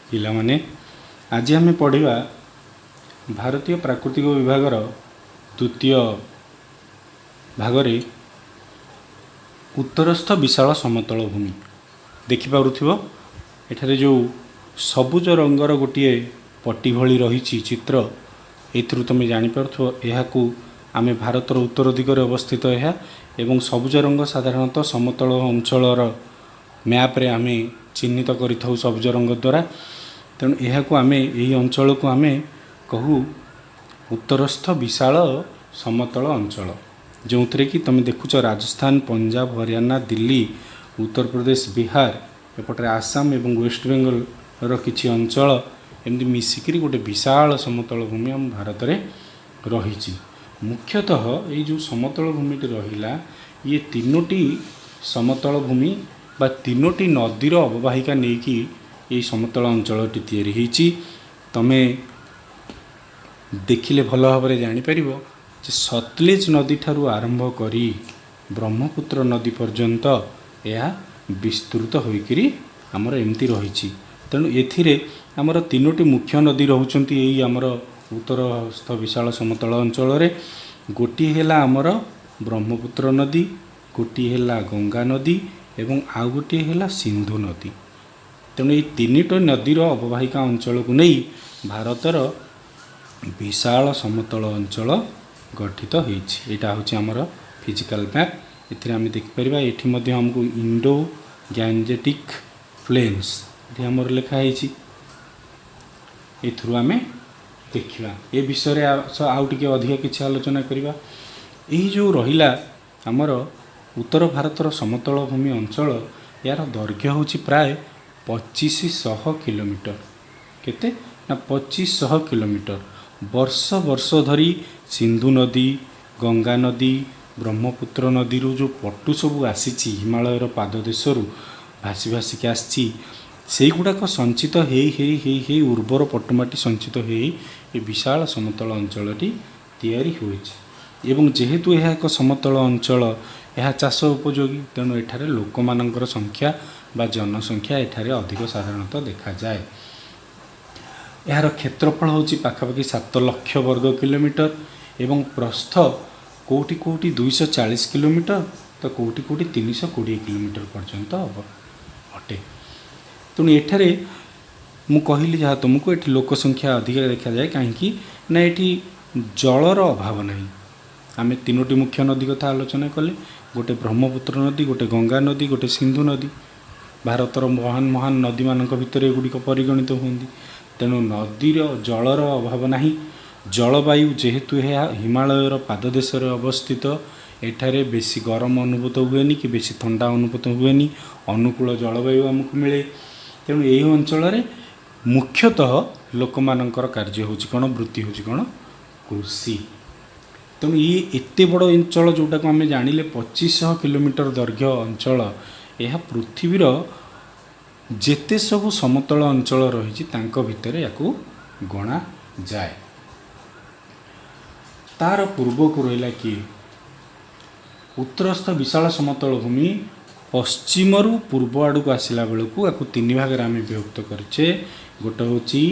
ପିଲାମାନେ, ଆଜି ଆମେ ପଢ଼ିବା ଭାରତୀୟ ପ୍ରାକୃତିକ ବିଭାଗର ଦ୍ୱିତୀୟ ଭାଗରେ ଉତ୍ତରସ୍ଥ ବିଶାଳ ସମତଳ ଭୂମି। ଦେଖିପାରୁଥିବ, ଏଠାରେ ଯେଉଁ ସବୁଜ ରଙ୍ଗର ଗୋଟିଏ ପଟି ଭଳି ରହିଛି ଚିତ୍ର, ଏଥିରୁ ତୁମେ ଜାଣିପାରୁଥିବ ଏହାକୁ ଆମେ ଭାରତର ଉତ୍ତର ଦିଗରେ ଅବସ୍ଥିତ ଏହା। ଏବଂ ସବୁଜ ରଙ୍ଗ ସାଧାରଣତଃ ସମତଳ ଅଞ୍ଚଳର ମ୍ୟାପ୍ରେ ଆମେ ଚିହ୍ନିତ କରିଥାଉ ସବୁଜ ରଙ୍ଗ ଦ୍ୱାରା। ତେଣୁ ଏହାକୁ ଆମେ, ଏହି ଅଞ୍ଚଳକୁ ଆମେ କହୁ ଉତ୍ତରସ୍ଥ ବିଶାଳ ସମତଳ ଅଞ୍ଚଳ, ଯେଉଁଥିରେ କି ତୁମେ ଦେଖୁଛ ରାଜସ୍ଥାନ, ପଞ୍ଜାବ, ହରିୟାଣା, ଦିଲ୍ଲୀ, ଉତ୍ତରପ୍ରଦେଶ, ବିହାର, ଏପଟରେ ଆସାମ ଏବଂ ୱେଷ୍ଟବେଙ୍ଗଲର କିଛି ଅଞ୍ଚଳ, ଏମିତି ମିଶିକିରି ଗୋଟେ ବିଶାଳ ସମତଳ ଭୂମି ଆମ ଭାରତରେ ରହିଛି। ମୁଖ୍ୟତଃ ଏଇ ଯେଉଁ ସମତଳ ଭୂମିଟି ରହିଲା, ଇଏ ତିନୋଟି ସମତଳ ଭୂମି ବା ତିନୋଟି ନଦୀର ଅବବାହିକା ନେଇକି ଏଇ ସମତଳ ଅଞ୍ଚଳଟି ତିଆରି ହେଇଛି। ତମେ ଦେଖିଲେ ଭଲ ଭାବରେ ଜାଣିପାରିବ ଯେ ସତଲେଜ ନଦୀଠାରୁ ଆରମ୍ଭ କରି ବ୍ରହ୍ମପୁତ୍ର ନଦୀ ପର୍ଯ୍ୟନ୍ତ ଏହା ବିସ୍ତୃତ ହୋଇକରି ଆମର ଏମିତି ରହିଛି। ତେଣୁ ଏଥିରେ ଆମର ତିନୋଟି ମୁଖ୍ୟ ନଦୀ ରହୁଛନ୍ତି ଏଇ ଆମର ଉତ୍ତରସ୍ଥ ବିଶାଳ ସମତଳ ଅଞ୍ଚଳରେ। ଗୋଟିଏ ହେଲା ଆମର ବ୍ରହ୍ମପୁତ୍ର ନଦୀ, ଗୋଟିଏ ହେଲା ଗଙ୍ଗା ନଦୀ ଏବଂ ଆଉ ଗୋଟିଏ ହେଲା ସିନ୍ଧୁ ନଦୀ। ତେଣୁ ଏଇ ତିନିଟି ନଦୀର ଅବବାହିକା ଅଞ୍ଚଳକୁ ନେଇ ଭାରତର ବିଶାଳ ସମତଳ ଅଞ୍ଚଳ ଗଠିତ ହେଇଛି। ଏଇଟା ହେଉଛି ଆମର ଫିଜିକାଲ ମ୍ୟାପ୍। ଏଥିରେ ଆମେ ଦେଖିପାରିବା, ଏଠି ମଧ୍ୟ ଆମକୁ ଇଣ୍ଡୋ ଗ୍ୟାଞ୍ଜେଟିକ୍ ପ୍ଲେନ୍ସ ଏଠି ଆମର ଲେଖା ହେଇଛି। ଏଥିରୁ ଆମେ ଦେଖିବା, ଏ ବିଷୟରେ ଆଉ ଟିକେ ଅଧିକ କିଛି ଆଲୋଚନା କରିବା। ଏହି ଯେଉଁ ରହିଲା ଆମର ଉତ୍ତର ଭାରତର ସମତଳ ଭୂମି ଅଞ୍ଚଳ, ଏହାର ଦୈର୍ଘ୍ୟ ହେଉଛି ପ୍ରାୟ 2500 କିଲୋମିଟର। କେତେ ନା 2500 କିଲୋମିଟର। ବର୍ଷ ବର୍ଷ ଧରି ସିନ୍ଧୁ ନଦୀ, ଗଙ୍ଗା ନଦୀ, ବ୍ରହ୍ମପୁତ୍ର ନଦୀରୁ ଯେଉଁ ପଟୁ ସବୁ ଆସିଛି, ହିମାଳୟର ପାଦଦେଶରୁ ଭାସି ଭାସିକି ଆସିଛି, ସେଇଗୁଡ଼ାକ ସଞ୍ଚିତ ହେଇ ହେଇ ହେଇ ହେଇ, ଉର୍ବର ପଟୁମାଟି ସଞ୍ଚିତ ହେଇ ଏ ବିଶାଳ ସମତଳ ଅଞ୍ଚଳଟି ତିଆରି ହୋଇଛି। ଏବଂ ଯେହେତୁ ଏହା ଏକ ସମତଳ ଅଞ୍ଚଳ, ଏହା ଚାଷ ଉପଯୋଗୀ। ତେଣୁ ଏଠାରେ ଲୋକମାନଙ୍କର ସଂଖ୍ୟା ବା ଜନସଂଖ୍ୟା ଏଠାରେ ଅଧିକ ସାଧାରଣତଃ ଦେଖାଯାଏ। ଏହାର କ୍ଷେତ୍ରଫଳ ହେଉଛି ପାଖାପାଖି 7 ଲକ୍ଷ ବର୍ଗ କିଲୋମିଟର ଏବଂ ପ୍ରସ୍ଥ କେଉଁଠି କେଉଁଠି 240 କିଲୋମିଟର ତ କେଉଁଠି କେଉଁଠି 320 କିଲୋମିଟର ପର୍ଯ୍ୟନ୍ତ ଅଟେ। ତେଣୁ ଏଠାରେ ମୁଁ କହିଲି ଯାହା ତୁମକୁ, ଏଠି ଲୋକ ସଂଖ୍ୟା ଅଧିକା ଦେଖାଯାଏ। କାହିଁକି ନା ଏଠି ଜଳର ଅଭାବ ନାହିଁ। ଆମେ ତିନୋଟି ମୁଖ୍ୟ ନଦୀ କଥା ଆଲୋଚନା କଲେ, ଗୋଟେ ବ୍ରହ୍ମପୁତ୍ର ନଦୀ, ଗୋଟେ ଗଙ୍ଗା ନଦୀ, ଗୋଟେ ସିନ୍ଧୁ ନଦୀ। ଭାରତର ମହାନ ମହାନ ନଦୀମାନଙ୍କ ଭିତରେ ଏଗୁଡ଼ିକ ପରିଗଣିତ ହୁଅନ୍ତି। ତେଣୁ ନଦୀର ଜଳର ଅଭାବ ନାହିଁ। ଜଳବାୟୁ, ଯେହେତୁ ଏହା ହିମାଳୟର ପାଦଦେଶରେ ଅବସ୍ଥିତ, ଏଠାରେ ବେଶୀ ଗରମ ଅନୁଭୂତ ହୁଏନି କି ବେଶୀ ଥଣ୍ଡା ଅନୁଭୂତ ହୁଏନି। ଅନୁକୂଳ ଜଳବାୟୁ ଆମକୁ ମିଳେ। ତେଣୁ ଏହି ଅଞ୍ଚଳରେ ମୁଖ୍ୟତଃ ଲୋକମାନଙ୍କର କାର୍ଯ୍ୟ ହେଉଛି କ'ଣ, ବୃତ୍ତି ହେଉଛି କ'ଣ? କୃଷି। ତେଣୁ ଇଏ ଏତେ ବଡ଼ ଅଞ୍ଚଳ, ଯେଉଁଟାକୁ ଆମେ ଜାଣିଲେ 2500 କିଲୋମିଟର ଦୈର୍ଘ୍ୟ ଅଞ୍ଚଳ, ଏହା ପୃଥିବୀର ଯେତେ ସବୁ ସମତଳ ଅଞ୍ଚଳ ରହିଛି ତାଙ୍କ ଭିତରେ ୟାକୁ ଗଣାଯାଏ। ତାର ପୂର୍ବକୁ ରହିଲା କିଏ? ଉତ୍ତରସ୍ଥ ବିଶାଳ ସମତଳ ଭୂମି ପଶ୍ଚିମରୁ ପୂର୍ବ ଆଡ଼କୁ ଆସିଲା ବେଳକୁ ଆକୁ ତିନି ଭାଗରେ ଆମେ ବିଭକ୍ତ କରିଛେ। ଗୋଟେ ହେଉଛି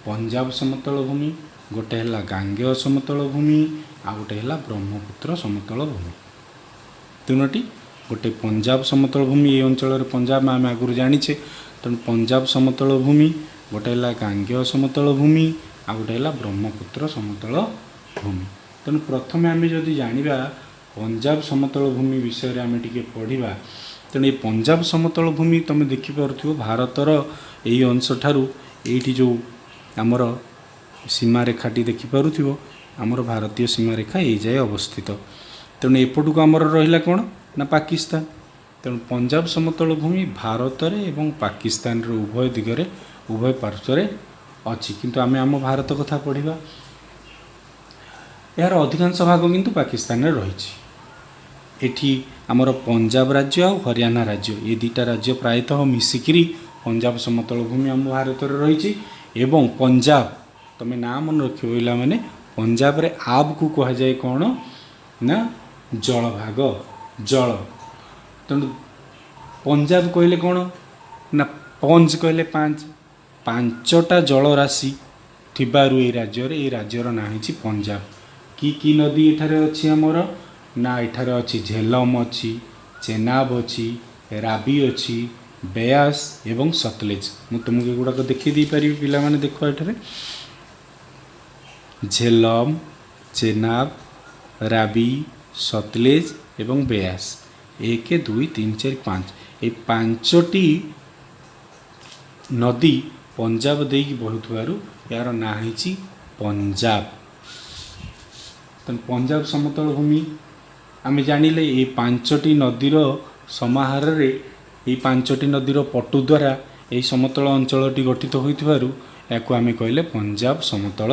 ପଞ୍ଜାବ ସମତଳ ଭୂମି, ଗୋଟେ ହେଲା ଗାଙ୍ଗେୟ ସମତଳ ଭୂମି, ଆଉ ଗୋଟେ ହେଲା ବ୍ରହ୍ମପୁତ୍ର ସମତଳ ଭୂମି। ତିନୋଟି। ଗୋଟେ ପଞ୍ଜାବ ସମତଳ ଭୂମି, ଏଇ ଅଞ୍ଚଳରେ ପଞ୍ଜାବ ଆମେ ଆଗରୁ ଜାଣିଛେ। ତେଣୁ ପଞ୍ଜାବ ସମତଳ ଭୂମି, ଗୋଟେ ହେଲା ଗାଙ୍ଗେୟ ସମତଳ ଭୂମି, ଆଉ ଗୋଟେ ହେଲା ବ୍ରହ୍ମପୁତ୍ର ସମତଳ ଭୂମି। ତେଣୁ ପ୍ରଥମେ ଆମେ ଯଦି ଜାଣିବା, ପଞ୍ଜାବ ସମତଳ ଭୂମି ବିଷୟରେ ଆମେ ଟିକେ ପଢ଼ିବା। ତେଣୁ ଏଇ ପଞ୍ଜାବ ସମତଳ ଭୂମି ତୁମେ ଦେଖିପାରୁଥିବ, ଭାରତର ଏଇ ଅଂଶଠାରୁ ଏଇଠି ଯେଉଁ ଆମର ସୀମାରେଖାଟି ଦେଖିପାରୁଥିବ, ଆମର ଭାରତୀୟ ସୀମାରେଖା ଏଇ ଯାଏ ଅବସ୍ଥିତ। ତେଣୁ ଏପଟକୁ ଆମର ରହିଲା କ'ଣ ନା ପାକିସ୍ତାନ। ତେଣୁ ପଞ୍ଜାବ ସମତଳ ଭୂମି ଭାରତରେ ଏବଂ ପାକିସ୍ତାନର ଉଭୟ ଦିଗରେ, ଉଭୟ ପାର୍ଶ୍ୱରେ ଅଛି। କିନ୍ତୁ ଆମେ ଆମ ଭାରତ କଥା ପଢ଼ିବା। ଏହାର ଅଧିକାଂଶ ଭାଗ କିନ୍ତୁ ପାକିସ୍ତାନରେ ରହିଛି। ଏଠି ଆମର ପଞ୍ଜାବ ରାଜ୍ୟ ଆଉ ହରିୟାଣା ରାଜ୍ୟ, ଏ ଦୁଇଟା ରାଜ୍ୟ ପ୍ରାୟତଃ ମିଶିକିରି ପଞ୍ଜାବ ସମତଳ ଭୂମି ଆମ ଭାରତରେ ରହିଛି। ଏବଂ ପଞ୍ଜାବ, ତମେ ନାଁ ମନେ ରଖିବ ପିଲାମାନେ, ପଞ୍ଜାବରେ ଆବକୁ କୁହାଯାଏ କ'ଣ ନା ଜଳଭାଗ, ଜଳ। ତେଣୁ ପଞ୍ଜାବ କହିଲେ କ'ଣ ନା ପଞ୍ଜ କହିଲେ ପାଞ୍ଚ। ପାଞ୍ଚଟା ଜଳରାଶି ଥିବାରୁ ଏଇ ରାଜ୍ୟରେ, ଏଇ ରାଜ୍ୟର ନାଁ ହେଇଛି ପଞ୍ଜାବ। କି କି ନଦୀ ଏଠାରେ ଅଛି ଆମର? ନା ଏଠାରେ ଅଛି ଝେଲମ ଅଛି, ଚେନାବ ଅଛି, ରାବି ଅଛି, ବେୟାସ ଏବଂ ସତଲେଜ। ମୁଁ ତୁମକୁ ଏଗୁଡ଼ାକ ଦେଖେଇ ଦେଇପାରିବି ପିଲାମାନେ। ଦେଖ, ଏଠାରେ ଝେଲମ, ଚେନାବ, ରାବି, ସତଲେଜ ଏବଂ ବେୟାସ। 1, 2, 3, 4, 5, ଏଇ ପାଞ୍ଚଟି ନଦୀ ପଞ୍ଜାବ ଦେଇକି ବହୁଥିବାରୁ ଏହାର ନାଁ ହେଇଛି ପଞ୍ଜାବ। ତେଣୁ ପଞ୍ଜାବ ସମତଳ ଭୂମି ଆମେ ଜାଣିଲେ, ଏଇ ପାଞ୍ଚଟି ନଦୀର ସମାହାରରେ, ଏଇ ପାଞ୍ଚଟି ନଦୀର ପଟୁ ଦ୍ୱାରା ଏହି ସମତଳ ଅଞ୍ଚଳଟି ଗଠିତ ହୋଇଥିବାରୁ ଏହାକୁ ଆମେ କହିଲେ ପଞ୍ଜାବ ସମତଳ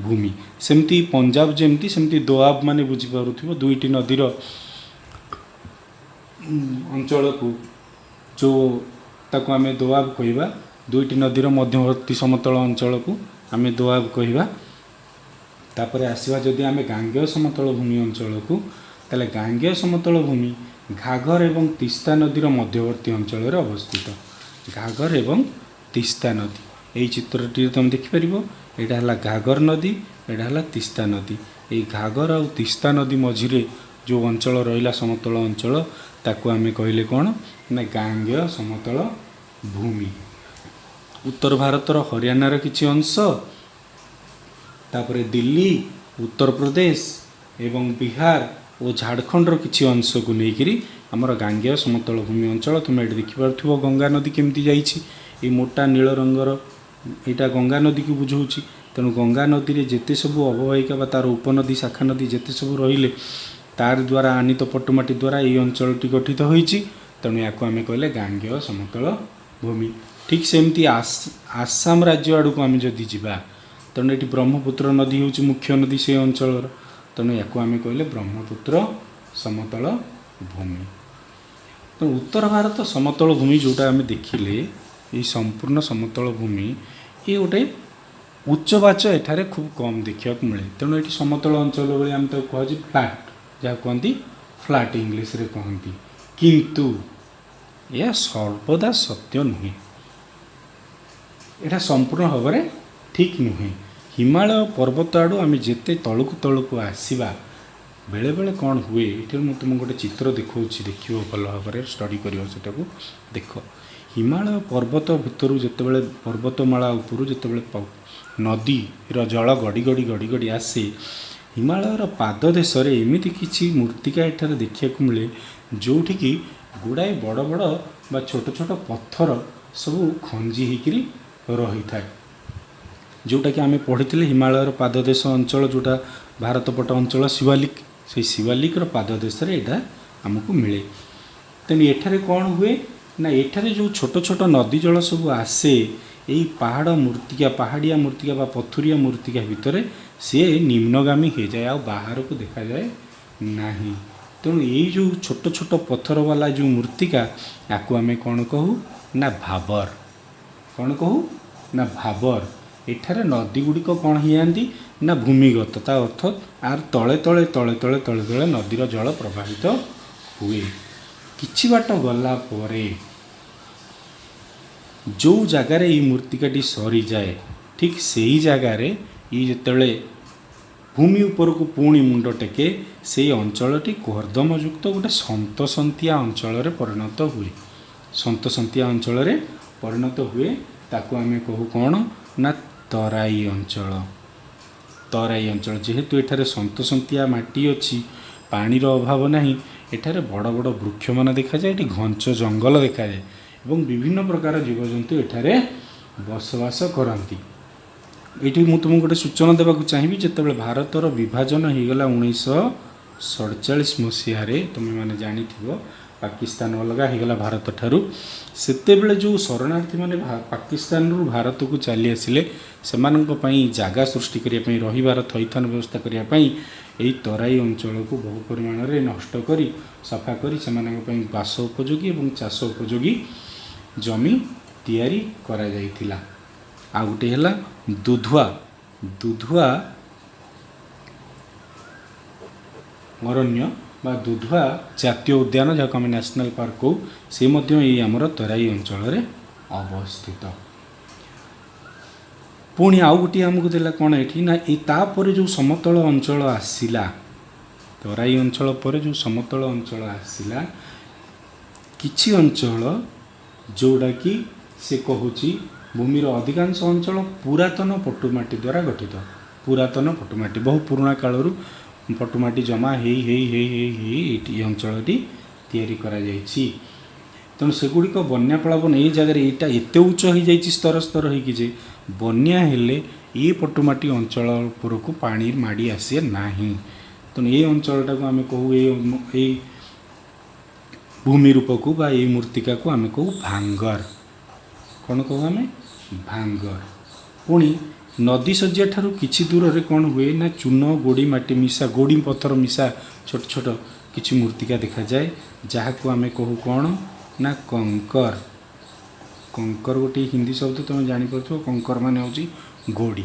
ଭୂମି। ସେମିତି ପଞ୍ଜାବ ଯେମିତି, ସେମିତି ଦୋଆବ ମାନେ ବୁଝିପାରୁଥିବ, ଦୁଇଟି ନଦୀର ଅଞ୍ଚଳକୁ ଯେଉଁ ତାକୁ ଆମେ ଦୋଆବ କହିବା। ଦୁଇଟି ନଦୀର ମଧ୍ୟବର୍ତ୍ତୀ ସମତଳ ଅଞ୍ଚଳକୁ ଆମେ ଦୋଆବ କହିବା। ତାପରେ ଆସିବା ଯଦି ଆମେ ଗାଙ୍ଗେୟ ସମତଳ ଭୂମି ଅଞ୍ଚଳକୁ, ତାହେଲେ ଗାଙ୍ଗେୟ ସମତଳ ଭୂମି ଘାଘର ଏବଂ ତିସ୍ତା ନଦୀର ମଧ୍ୟବର୍ତ୍ତୀ ଅଞ୍ଚଳରେ ଅବସ୍ଥିତ। ଘାଘର ଏବଂ ତିସ୍ତା ନଦୀ, ଏଇ ଚିତ୍ରଟିରେ ତୁମେ ଦେଖିପାରିବ, ଏଇଟା ହେଲା ଘାଘର ନଦୀ, ଏଇଟା ହେଲା ତିସ୍ତା ନଦୀ। ଏଇ ଘାଘର ଆଉ ତିସ୍ତା ନଦୀ ମଝିରେ ଯେଉଁ ଅଞ୍ଚଳ ରହିଲା ସମତଳ ଅଞ୍ଚଳ, ତାକୁ ଆମେ କହିଲେ କ'ଣ ନା ଗାଙ୍ଗେୟ ସମତଳ ଭୂମି। ଉତ୍ତର ଭାରତର ହରିୟାଣାର କିଛି ଅଂଶ, ତାପରେ ଦିଲ୍ଲୀ, ଉତ୍ତରପ୍ରଦେଶ ଏବଂ ବିହାର ଓ ଝାଡ଼ଖଣ୍ଡର କିଛି ଅଂଶକୁ ନେଇକରି ଆମର ଗାଙ୍ଗେୟ ସମତଳ ଭୂମି ଅଞ୍ଚଳ। ତୁମେ ଏଠି ଦେଖିପାରୁଥିବ ଗଙ୍ଗା ନଦୀ କେମିତି ଯାଇଛି। ଏଇ ମୋଟା ନୀଳ ରଙ୍ଗର ଏଇଟା ଗଙ୍ଗା ନଦୀକୁ ବୁଝାଉଛି। ତେଣୁ ଗଙ୍ଗା ନଦୀରେ ଯେତେ ସବୁ ଅବବାହିକା ବା ତା'ର ଉପନଦୀ, ଶାଖା ନଦୀ ଯେତେ ସବୁ ରହିଲେ, ତାର ଦ୍ୱାରା ଆନିତ ପଟୁମାଟି ଦ୍ୱାରା ଏଇ ଅଞ୍ଚଳଟି ଗଠିତ ହୋଇଛି। ତେଣୁ ୟାକୁ ଆମେ କହିଲେ ଗାଙ୍ଗେୟ ସମତଳ ଭୂମି। ଠିକ୍ ସେମିତି ଆସାମ ରାଜ୍ୟ ଆଡ଼କୁ ଆମେ ଯଦି ଯିବା, ତେଣୁ ଏଠି ବ୍ରହ୍ମପୁତ୍ର ନଦୀ ହେଉଛି ମୁଖ୍ୟ ନଦୀ ସେ ଅଞ୍ଚଳର। ତେଣୁ ୟାକୁ ଆମେ କହିଲେ ବ୍ରହ୍ମପୁତ୍ର ସମତଳ ଭୂମି। ତେଣୁ ଉତ୍ତର ଭାରତ ସମତଳ ଭୂମି ଯେଉଁଟା ଆମେ ଦେଖିଲେ, ଏଇ ସମ୍ପୂର୍ଣ୍ଣ ସମତଳ ଭୂମି, ଇଏ ଗୋଟେ ଉଚ୍ଚବାଚ ଏଠାରେ ଖୁବ୍ କମ୍ ଦେଖିବାକୁ ମିଳେ। ତେଣୁ ଏଠି ସମତଳ ଅଞ୍ଚଳ ବୋଲି ଆମେ ତାକୁ କୁହାଯାଉଛି ଫ୍ଲାଟ୍, ଯାହା କୁହନ୍ତି ଫ୍ଲାଟ୍ ଇଂଲିଶରେ କହନ୍ତି। କିନ୍ତୁ ଏହା ସର୍ବଦା ସତ୍ୟ ନୁହେଁ, ଏଇଟା ସମ୍ପୂର୍ଣ୍ଣ ଭାବରେ ଠିକ୍ ନୁହେଁ। ହିମାଳୟ ପର୍ବତ ଆଡ଼ୁ ଆମେ ଯେତେ ତଳକୁ ତଳକୁ ଆସିବା, ବେଳେବେଳେ କ'ଣ ହୁଏ, ଏଠି ମୁଁ ତୁମକୁ ଗୋଟେ ଚିତ୍ର ଦେଖାଉଛି, ଦେଖିବ ଭଲ ଭାବରେ, ଷ୍ଟଡ଼ି କରିବ ସେଟାକୁ। ଦେଖ, ହିମାଳୟ ପର୍ବତ ଭିତରୁ ଯେତେବେଳେ, ପର୍ବତମାଳା ଉପରୁ ଯେତେବେଳେ ନଦୀର ଜଳ ଗଡ଼ି ଗଡ଼ି ଗଡ଼ି ଗଡ଼ି ଆସେ, ହିମାଳୟର ପାଦଦେଶରେ ଏମିତି କିଛି ମୃତ୍ତିକା ଏଠାରେ ଦେଖିବାକୁ ମିଳେ, ଯେଉଁଠିକି ଗୁଡ଼ାଏ ବଡ଼ ବଡ଼ ବା ଛୋଟ ଛୋଟ ପଥର ସବୁ ଖଞ୍ଜି ହେଇକିରି ରହିଥାଏ, ଯେଉଁଟାକି ଆମେ ପଢ଼ିଥିଲେ ହିମାଳୟର ପାଦଦେଶ ଅଞ୍ଚଳ, ଯେଉଁଟା ଭାରତ ପଟ ଅଞ୍ଚଳ ଶିୱାଲିକ, ସେଇ ଶିୱାଲିକର ପାଦଦେଶରେ ଏଇଟା ଆମକୁ ମିଳେ। ତେଣୁ ଏଠାରେ କ'ଣ ହୁଏ ନା, ଏଠାରେ ଯେଉଁ ଛୋଟ ଛୋଟ ନଦୀ ଜଳ ସବୁ ଆସେ, ଏଇ ପାହାଡ଼ ମୃତ୍ତିକା, ପାହାଡ଼ିଆ ମୃତ୍ତିକା ବା ପଥୁରିଆ ମୃତ୍ତିକା ଭିତରେ ସିଏ ନିମ୍ନଗାମୀ ହେଇଯାଏ, ଆଉ ବାହାରକୁ ଦେଖାଯାଏ ନାହିଁ। ତେଣୁ ଏଇ ଯେଉଁ ଛୋଟ ଛୋଟ ପଥରବାଲା ଯେଉଁ ମୃତ୍ତିକା, ୟାକୁ ଆମେ କ'ଣ କହୁ ନା ଭାବର। କ'ଣ କହୁ ନା ଭାବର। ଏଠାରେ ନଦୀ ଗୁଡ଼ିକ କ'ଣ ହେଇଯାଆନ୍ତି ନା ଭୂମିଗତ, ତା ଅର୍ଥ ଆର ତଳେ ତଳେ ତଳେ ତଳେ ତଳେ ତଳେ ନଦୀର ଜଳ ପ୍ରବାହିତ ହୁଏ। କିଛି ବାଟ ଗଲା ପରେ ଯେଉଁ ଜାଗାରେ ଏଇ ମୃତ୍ତିକାଟି ସରିଯାଏ, ଠିକ୍ ସେଇ ଜାଗାରେ ଇଏ ଯେତେବେଳେ ଭୂମି ଉପରକୁ ପୁଣି ମୁଣ୍ଡ ଟେକେ, ସେଇ ଅଞ୍ଚଳଟି କର୍ଦ୍ଦମଯୁକ୍ତ ଗୋଟେ ସନ୍ତସନ୍ତିଆ ଅଞ୍ଚଳରେ ପରିଣତ ହୁଏ। ସନ୍ତସନ୍ତିଆ ଅଞ୍ଚଳରେ ପରିଣତ ହୁଏ, ତାକୁ ଆମେ କହୁ କ'ଣ ନା ତରାଇ ଅଞ୍ଚଳ। ତରାଇ ଅଞ୍ଚଳ, ଯେହେତୁ ଏଠାରେ ସନ୍ତସନ୍ତିଆ ମାଟି ଅଛି, ପାଣିର ଅଭାବ ନାହିଁ, ଏଠାରେ ବଡ଼ ବଡ଼ ବୃକ୍ଷମାନ ଦେଖାଯାଏ, ଏଠି ଘଞ୍ଚ ଜଙ୍ଗଲ ଦେଖାଯାଏ ଏବଂ ବିଭିନ୍ନ ପ୍ରକାର ଜୀବଜନ୍ତୁ ଏଠାରେ ବସବାସ କରନ୍ତି। ଏଇଠି ମୁଁ ତୁମକୁ ଗୋଟେ ସୂଚନା ଦେବାକୁ ଚାହିଁବି, ଯେତେବେଳେ ଭାରତର ବିଭାଜନ ହେଇଗଲା 1947 ମସିହାରେ, ତୁମେମାନେ ଜାଣିଥିବ, ପାକିସ୍ତାନ ଅଲଗା ହେଇଗଲା ଭାରତ ଠାରୁ, ସେତେବେଳେ ଯେଉଁ ଶରଣାର୍ଥୀମାନେ ପାକିସ୍ତାନରୁ ଭାରତକୁ ଚାଲି ଆସିଲେ, ସେମାନଙ୍କ ପାଇଁ ଜାଗା ସୃଷ୍ଟି କରିବା ପାଇଁ, ରହିବାର ଥଇଥାନ ବ୍ୟବସ୍ଥା କରିବା ପାଇଁ ଏଇ ତରାଇ ଅଞ୍ଚଳକୁ ବହୁ ପରିମାଣରେ ନଷ୍ଟ କରି ସଫା କରି ସେମାନଙ୍କ ପାଇଁ ବାସ ଉପଯୋଗୀ ଏବଂ ଚାଷ ଉପଯୋଗୀ ଜମି ତିଆରି କରାଯାଇଥିଲା। ଆଉ ଗୋଟେ ହେଲା ଦୁଧୁଆ, ଦୁଧୁଆ ଅରଣ୍ୟ ବା ଦୁଧୁଆ ଜାତୀୟ ଉଦ୍ୟାନ, ଯାହାକୁ ଆମେ ନ୍ୟାସନାଲ୍ ପାର୍କ କହୁ, ସେ ମଧ୍ୟ ଏଇ ଆମର ତରାଇ ଅଞ୍ଚଳରେ ଅବସ୍ଥିତ। ପୁଣି ଆଉ ଗୋଟିଏ ଆମକୁ ଦେଲା କ'ଣ ଏଠି ନା ଏଇ ତାପରେ ଯେଉଁ ସମତଳ ଅଞ୍ଚଳ ଆସିଲା, ତରାଇ ଅଞ୍ଚଳ ପରେ ଯେଉଁ ସମତଳ ଅଞ୍ଚଳ ଆସିଲା, କିଛି ଅଞ୍ଚଳ ଯେଉଁଟାକି ସେ କହୁଛି ଭୂମିର ଅଧିକାଂଶ ଅଞ୍ଚଳ ପୁରାତନ ପଟୁମାଟି ଦ୍ୱାରା ଗଠିତ। ପୁରାତନ ପଟୁମାଟି, ବହୁ ପୁରୁଣା କାଳରୁ ପଟୁମାଟି ଜମା ହେଇ ହେଇ ହେଇ ହେଇ ହେଇ ଏଇଠି ଏ ଅଞ୍ଚଳଟି ତିଆରି କରାଯାଇଛି। ତେଣୁ ସେଗୁଡ଼ିକ ବନ୍ୟା ପ୍ଲାବନ ଏଇ ଜାଗାରେ ଏଇଟା ଏତେ ଉଚ୍ଚ ହେଇଯାଇଛି ସ୍ତର ସ୍ତର ହେଇକି ଯେ ବନ୍ୟା ହେଲେ ଏ ପଟୁମାଟି ଅଞ୍ଚଳ ଉପରକୁ ପାଣି ମାଡ଼ି ଆସେ ନାହିଁ। ତେଣୁ ଏଇ ଅଞ୍ଚଳଟାକୁ ଆମେ କହୁ, ଏଇ ଭୂମି ରୂପକୁ ବା ଏଇ ମୃତ୍ତିକାକୁ ଆମେ କହୁ ଭାଙ୍ଗର। କ'ଣ କହୁ ଆମେ? ଭାଙ୍ଗର। ପୁଣି ନଦୀ ଶଯ୍ୟା ଠାରୁ କିଛି ଦୂରରେ କ'ଣ ହୁଏ ନା ଚୂନ ଗୋଡ଼ି ମାଟି ମିଶା, ଗୋଡ଼ି ପଥର ମିଶା ଛୋଟ ଛୋଟ କିଛି ମୃତ୍ତିକା ଦେଖାଯାଏ, ଯାହାକୁ ଆମେ କହୁ କ'ଣ ନା କଙ୍କର। କଙ୍କର ଗୋଟିଏ ହିନ୍ଦୀ ଶବ୍ଦ, ତୁମେ ଜାଣିପାରୁଥିବ। କଙ୍କର ମାନେ ହେଉଛି ଗୋଡ଼ି।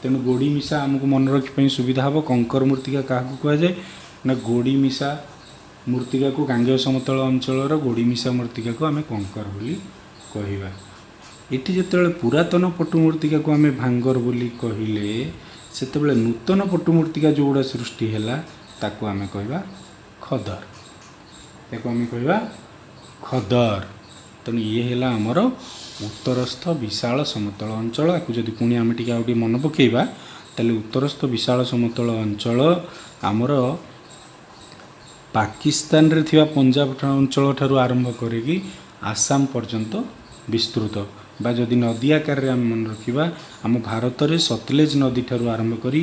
ତେଣୁ ଗୋଡ଼ି ମିଶା ଆମକୁ ମନେ ରଖିବା ପାଇଁ ସୁବିଧା ହେବ। କଙ୍କର ମୃତ୍ତିକା କାହାକୁ କୁହାଯାଏ ନା ଗୋଡ଼ି ମିଶା ମୃତ୍ତିକାକୁ, ଗାଙ୍ଗେୟ ସମତଳ ଅଞ୍ଚଳର ଗୋଡ଼ି ମିଶା ମୃତ୍ତିକାକୁ ଆମେ କଙ୍କର ବୋଲି କହିବା। ଏଠି ଯେତେବେଳେ ପୁରାତନ ପଟୁ ମୃତ୍ତିକାକୁ ଆମେ ଭାଙ୍ଗର ବୋଲି କହିଲେ, ସେତେବେଳେ ନୂତନ ପଟୁ ମୃତ୍ତିକା ଯେଉଁଗୁଡ଼ା ସୃଷ୍ଟି ହେଲା ତାକୁ ଆମେ କହିବା ଖଦର। ତାକୁ ଆମେ କହିବା ଖଦର। ତେଣୁ ଇଏ ହେଲା ଆମର ଉତ୍ତରସ୍ଥ ବିଶାଳ ସମତଳ ଅଞ୍ଚଳ। ଆକୁ ଯଦି ପୁଣି ଆମେ ଟିକେ ଆଉ ଟିକେ ମନେ ପକାଇବା, ତାହେଲେ ଉତ୍ତରସ୍ଥ ବିଶାଳ ସମତଳ ଅଞ୍ଚଳ ଆମର ପାକିସ୍ତାନରେ ଥିବା ପଞ୍ଜାବ ଅଞ୍ଚଳ ଠାରୁ ଆରମ୍ଭ କରିକି ଆସାମ ପର୍ଯ୍ୟନ୍ତ ବିସ୍ତୃତ। ବା ଯଦି ନଦୀ ଆକାରରେ ଆମେ ମନେ ରଖିବା, ଆମ ଭାରତରେ ସତଲେଜ ନଦୀ ଠାରୁ ଆରମ୍ଭ କରି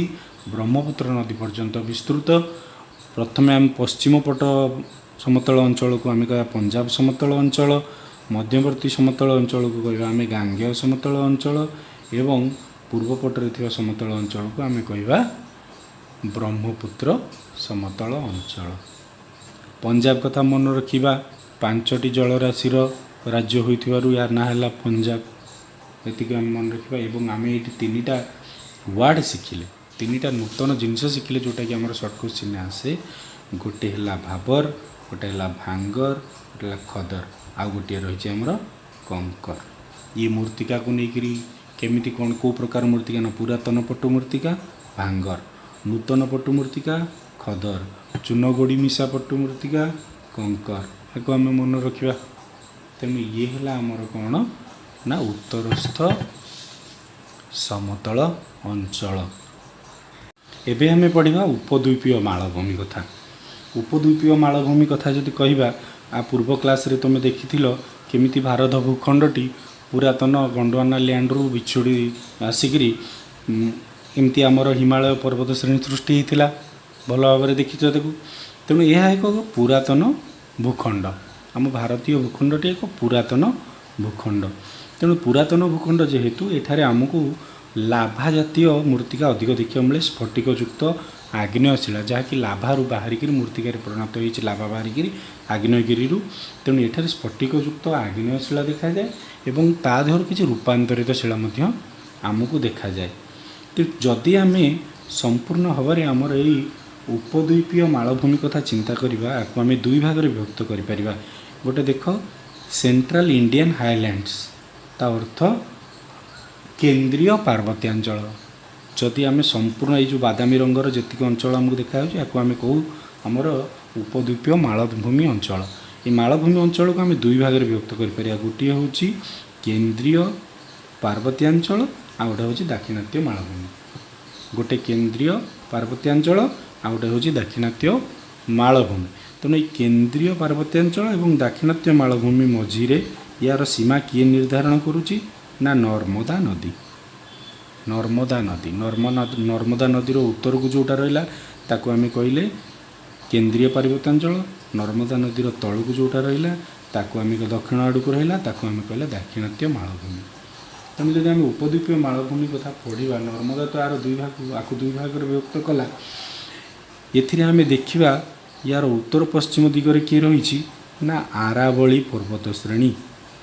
ବ୍ରହ୍ମପୁତ୍ର ନଦୀ ପର୍ଯ୍ୟନ୍ତ ବିସ୍ତୃତ। ପ୍ରଥମେ ଆମେ ପଶ୍ଚିମ ପଟ ସମତଳ ଅଞ୍ଚଳକୁ ଆମେ କହିବା ପଞ୍ଜାବ ସମତଳ ଅଞ୍ଚଳ, ମଧ୍ୟବର୍ତ୍ତୀ ସମତଳ ଅଞ୍ଚଳକୁ କହିବା ଆମେ ଗାଙ୍ଗେୟ ସମତଳ ଅଞ୍ଚଳ, ଏବଂ ପୂର୍ବ ପଟରେ ଥିବା ସମତଳ ଅଞ୍ଚଳକୁ ଆମେ କହିବା ବ୍ରହ୍ମପୁତ୍ର ସମତଳ ଅଞ୍ଚଳ। ପଞ୍ଜାବ କଥା ମନେ ରଖିବା, 5ଟି ଜଳରାଶିର ରାଜ୍ୟ ହୋଇଥିବାରୁ ଏହାର ନାଁ ହେଲା ପଞ୍ଜାବ। ଏତିକି ଆମେ ମନେ ରଖିବା। ଏବଂ ଆମେ ଏଇଠି 3ଟା ୱାର୍ଡ଼ ଶିଖିଲେ, 3ଟା ନୂତନ ଜିନିଷ ଶିଖିଲେ, ଯେଉଁଟାକି ଆମର ସର୍ଟ କୋଶ୍ଚିନ୍ ଆସେ। ଗୋଟେ ହେଲା ଭାବର, ଗୋଟେ ହେଲା ଭାଙ୍ଗର, ଗୋଟେ ହେଲା ଖଦର, ଆଉ ଗୋଟିଏ ରହିଛି ଆମର କଙ୍କର। ଇଏ ମୂର୍ତ୍ତିକାକୁ ନେଇକରି କେମିତି କ'ଣ କେଉଁ ପ୍ରକାର ମୂର୍ତ୍ତିକା ନା ପୁରାତନ ପଟୁ ମୂର୍ତ୍ତିକା ଭାଙ୍ଗର, ନୂତନ ପଟୁ ମୂର୍ତ୍ତିକା ଖଦର, ଚୂନ ଗୋଡ଼ି ମିଶା ପଟୁ ମୂର୍ତ୍ତିକା କଙ୍କର। ଏହାକୁ ଆମେ ମନେ ରଖିବା। ତେଣୁ ଇଏ ହେଲା ଆମର କ'ଣ ନା ଉତ୍ତରସ୍ଥ ସମତଳ ଅଞ୍ଚଳ। ଏବେ ଆମେ ପଢ଼ିବା ଉପଦ୍ୱୀପୀୟ ମାଳଭୂମି କଥା। ଉପଦ୍ୱୀପୀୟ ମାଳଭୂମି କଥା ଯଦି କହିବା, ଆ ପୂର୍ବ କ୍ଲାସ୍ରେ ତୁମେ ଦେଖିଥିଲ କେମିତି ଭାରତ ଭୂଖଣ୍ଡଟି ପୁରାତନ ଗଣ୍ଡୱାନା ଲ୍ୟାଣ୍ଡରୁ ବିଛୁଡ଼ି ଆସିକିରି ଏମିତି ଆମର ହିମାଳୟ ପର୍ବତ ଶ୍ରେଣୀ ସୃଷ୍ଟି ହେଇଥିଲା। ଭଲ ଭାବରେ ଦେଖିଛ ତାକୁ। ତେଣୁ ଏହା ଏକ ପୁରାତନ ଭୂଖଣ୍ଡ। ଆମ ଭାରତୀୟ ଭୂଖଣ୍ଡଟି ଏକ ପୁରାତନ ଭୂଖଣ୍ଡ। ତେଣୁ ପୁରାତନ ଭୂଖଣ୍ଡ ଯେହେତୁ ଏଠାରେ ଆମକୁ ଲାଭା ଜାତୀୟ ମୃତ୍ତିକା ଅଧିକ ଦେଖିବାକୁ ମିଳେ, ସ୍ଫଟିକଯୁକ୍ତ ଆଗ୍ନେୟ ଶିଳା, ଯାହାକି ଲାଭାରୁ ବାହାରିକିରି ମୃତ୍ତିକାରେ ପରିଣତ ହେଇଛି, ଲାଭା ବାହାରିକିରି ଆଗ୍ନେୟଗିରିରୁ। ତେଣୁ ଏଠାରେ ସ୍ଫଟିକଯୁକ୍ତ ଆଗ୍ନେୟ ଶିଳା ଦେଖାଯାଏ ଏବଂ ତା ଦେହରୁ କିଛି ରୂପାନ୍ତରିତ ଶିଳା ମଧ୍ୟ ଆମକୁ ଦେଖାଯାଏ। ଯଦି ଆମେ ସମ୍ପୂର୍ଣ୍ଣ ଭାବରେ ଆମର ଏଇ ଉପଦ୍ୱୀପୀୟ ମାଳଭୂମି କଥା ଚିନ୍ତା କରିବା, ଆକୁ ଆମେ 2 ଭାଗରେ ବିଭକ୍ତ କରିପାରିବା। ଗୋଟେ ଦେଖ ସେଣ୍ଟ୍ରାଲ ଇଣ୍ଡିଆନ୍ ହାଇଲ୍ୟାଣ୍ଡସ୍, ତା ଅର୍ଥ କେନ୍ଦ୍ରୀୟ ପାର୍ବତ୍ୟାଞ୍ଚଳ। ଯଦି ଆମେ ସମ୍ପୂର୍ଣ୍ଣ ଏଇ ଯେଉଁ ବାଦାମୀ ରଙ୍ଗର ଯେତିକି ଅଞ୍ଚଳ ଆମକୁ ଦେଖାଯାଉଛି, ଆକୁ ଆମେ କହୁ ଆମର ଉପଦ୍ୱୀପୀୟ ମାଳଭୂମି ଅଞ୍ଚଳ। ଏଇ ମାଳଭୂମି ଅଞ୍ଚଳକୁ ଆମେ 2 ଭାଗରେ ବିଭକ୍ତ କରିପାରିବା। ଗୋଟିଏ ହେଉଛି କେନ୍ଦ୍ରୀୟ ପାର୍ବତ୍ୟାଞ୍ଚଳ, ଆଉ ଗୋଟେ ହେଉଛି ଦାକ୍ଷିଣାତ୍ୟ ମାଳଭୂମି। ଗୋଟେ କେନ୍ଦ୍ରୀୟ ପାର୍ବତ୍ୟାଞ୍ଚଳ, ଆଉ ଗୋଟେ ହେଉଛି ଦାକ୍ଷିଣାତ୍ୟ ମାଳଭୂମି। ତେଣୁ ଏଇ କେନ୍ଦ୍ରୀୟ ପାର୍ବତ୍ୟାଞ୍ଚଳ ଏବଂ ଦାକ୍ଷିଣାତ୍ୟ ମାଳଭୂମି ମଝିରେ ୟାର ସୀମା କିଏ ନିର୍ଦ୍ଧାରଣ କରୁଛି ନା ନର୍ମଦା ନଦୀ। ନର୍ମଦା ନଦୀ, ନର୍ମଦା ନଦୀର ଉତ୍ତରକୁ ଯେଉଁଟା ରହିଲା ତାକୁ ଆମେ କହିଲେ କେନ୍ଦ୍ରୀୟ ପାର୍ବତ୍ୟାଞ୍ଚଳ। ନର୍ମଦା ନଦୀର ତଳକୁ ଯେଉଁଟା ରହିଲା ତାକୁ ଆମେ ଦକ୍ଷିଣ ଆଡ଼କୁ ରହିଲା ତାକୁ ଆମେ କହିଲେ ଦାକ୍ଷିଣାତ୍ୟ ମାଳଭୂମି। ତେଣୁ ଯଦି ଆମେ ଉପଦ୍ୱୀପୀୟ ମାଳଭୂମି କଥା ପଢ଼ିବା, ନର୍ମଦା ତ ଆର 2 ଭାଗ, ଆକୁ 2 ଭାଗରେ ବିଭକ୍ତ କଲା। ଏଥିରେ ଆମେ ଦେଖିବା ୟାର ଉତ୍ତର ପଶ୍ଚିମ ଦିଗରେ କିଏ ରହିଛି ନା ଆରାବଳୀ ପର୍ବତ ଶ୍ରେଣୀ।